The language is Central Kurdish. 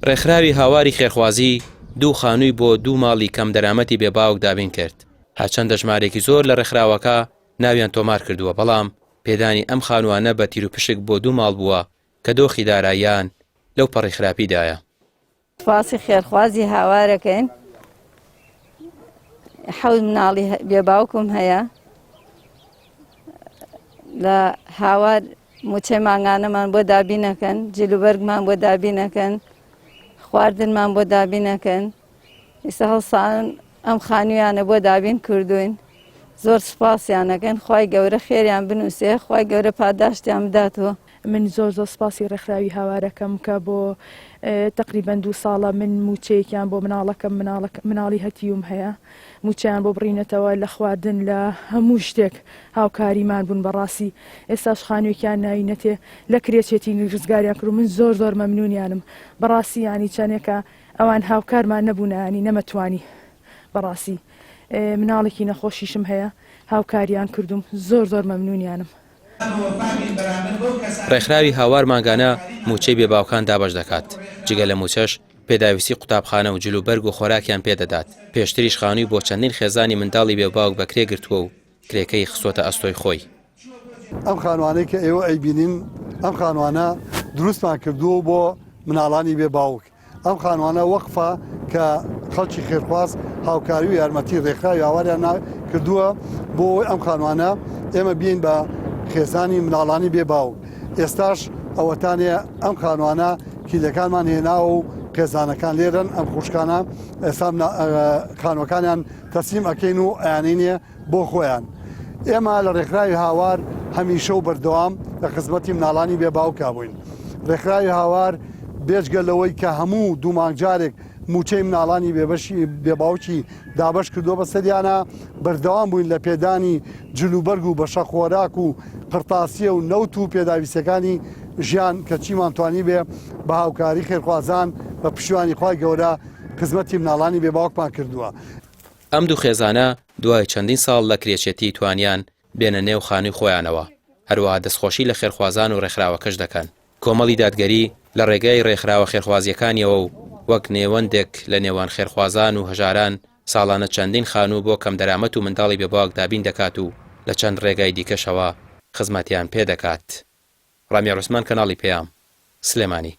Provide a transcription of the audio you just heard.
ڕێکخراوی هاواری خێرخوازی دوو خانووی بۆ دوو ماڵی کەمدەرامەتی بێ باوک دابین کرد، هەرچەندە ژمارەیەکی زۆر لە ڕێکخراوەکە ناویان تۆمار کردووە، بەڵام پێدانی ئەم خانووانە بە تیروپشک بۆ دوو ماڵ بووە کە دۆخی داراییان لەو پەڕی خراپیدایە. سوپاسی خێرخوازی هاوارەکەین حەوت مناڵی بێ باوکم هەیە لە هاوار موچەی مانگانەمان بۆ دابینەکەن جلوبەرگمان بۆ دابینەکەن خواردنمان بۆ دابینەکەن ئیستا هەڵسان ئەم خانوویانە بۆ دابین کردوین زۆر سوپاسیان ئەکەن خوای گەورە خێریان بنووسێ خوای گەورە پاداشتیان بداتەوە. من زۆر زۆر سپاسی ڕێکخراوی هاوارەکەم کە بۆ تەقریبەن دوو ساڵە من مووچەیەکیان بۆ مناڵەکەم مناڵی هەتیوم هەیە مووچەیان بۆ بڕینەتەوە لە خواردن لە هەموو شتێک هاوکاریمان بوون بەڕاستی ئێستاش خانوویەکیان ناوینەتێ لە کرێچێتی ڕزگاریان کرد من زۆر زۆر مەمنونیانم بەڕاستی یانی چەندێکە ئەوان هاوکارمان نەبوونە ینی نەمەتوانی بەڕاستی مناڵێکی نەخۆشیشم هەیە هاوکاریان کردوم زۆر زۆر مەمنونیانم. ڕێکخراوی هاوار مانگانە مووچەی بێ باوکان دابەش دەکات، جگە لە مووچەش پێداویستی قوتابخانە و جلوبەرگ و خۆراکیان پێدەدات، پێشتریش خانووی بۆ چەندین خێزانی منداڵی بێ باوک بەکرێ گرتووە و کرێکەی خستۆتە ئەستۆی خۆی. ئەم خانوانەی کە ئێوە ئەیبینین ئەم خانوانە دروستمان کردووە بۆ مناڵانی بێ باوک ئەم خانوانە وەقفە کە خەڵکی خێرخواز هاوکاری و یارمەتی ڕێکخراوی هاواریان کردووە بۆ ئەوەی ئەم خانوانە ئێمە بین بە خێزانی مناڵانی بێ باوک ئێستاش ئەوەتانێ ئەم خانوانە کیلەکانمان هێناوە و خێزانەکان لێرەن ئەم خوشکانە ئێستا خانوەکانیان تەسلیم ئەکەین و ئەیانینێ بۆ خۆیان. ئێمە لە ڕێکخراوی هاوار هەمیشە و بەردەوام لە خزمەتی مناڵانی بێ باوکا بووین. ڕێکخراوی هاوار بێجگە لەوەی کە هەموو دوو مانگ جارێک مووچەی مناڵانی بێبەشی بێباوکی دابەش کردووە بەسەریانە، بەردەوام بووین لە پێدانی جلوبەرگ و بەشە خۆراک و قڕتاسیە و نەوت و پێداویستیەکانی ژیان کە چیمان توانیبێ بە هاوکاری خێرخوازان بە پشتیوانی خوای گەورە خزمەتی مناڵانی بێباوکمان کردووە. ئەم دوو خێزانە دوای چەندین ساڵ لە کرێچێتی توانیان بێنە نێو خانووی خۆیانەوە، هەروەها دەستخۆشی لە خێرخوازان و رێکخراوەکەش دەکەن. کۆمەڵی دادگەری لە رێگای رێکخراوە خێرخوازییەکانیەوە و وەک نێوەندێک لە نێوان خێرخوازان و هەژاران ساڵانە چەندین خانوو بۆ کەمدەرامەت و منداڵی بێباوک دابین دەکات و لە چەند رێگای دیکەشەوە خزمەتیان پێدەکات. رامیار عوسمان کەناڵی پەیام، سلێمانی.